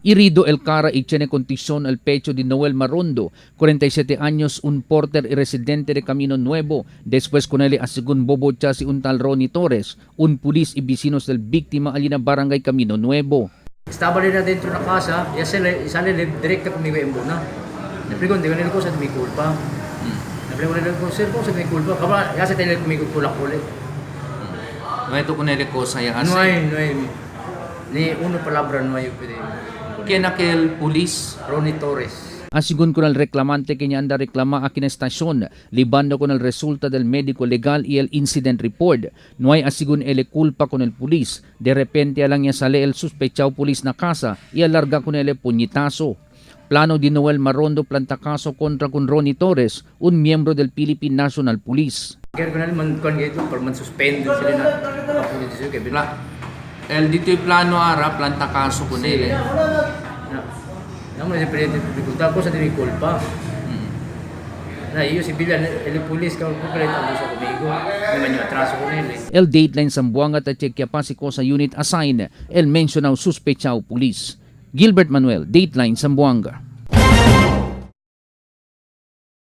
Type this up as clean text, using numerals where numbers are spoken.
Herido el cara y tiene contusión el pecho de Noel Marondo, 47 años, un porter y residente de Camino Nuevo. Después con él según Bobo si un tal Ronnie Torres, un pulis y vecinos del víctima allí na barangay Camino Nuevo. Estaba rin na dentro na casa, ya sale, sale directa conmigo en Bona. Napregunta ko nila ko sa mi culpa. Napregunta nila ko, sir, ko sa mi culpa. Kaba, ya se tiene conmigo kulak-kulit. No ito con él cosa ya No hay, no hay, ni una palabra no hay. Pwede. ¿Quién aquel pulis? Ronnie Torres. Asigun con el reclamante que anda reclama aquí en estación, libando con el resulta del médico legal y el incident report. No hay asigun ele culpa con el pulis. De repente alang niya sale el sospechado pulis na casa y alarga con el puñetazo. Plano de Noel Marondo planta caso contra con Ronnie Torres, un miembro del Philippine National Police. Kaya ko na man kuan gito para man suspend sila na kapulis kay bila. El dito plano ara planta caso con Sí. Na. Namo na si presidente dificultad ko sa dili culpa. Na iyo si Bilan el pulis ka ko palit abuso conmigo. Naman yung atraso ko nila. El Dateline Zamboanga ta chequea pa si Cosa Unit assign el mencionado sospechado pulis. Gilbert Manuel, Dateline Zamboanga.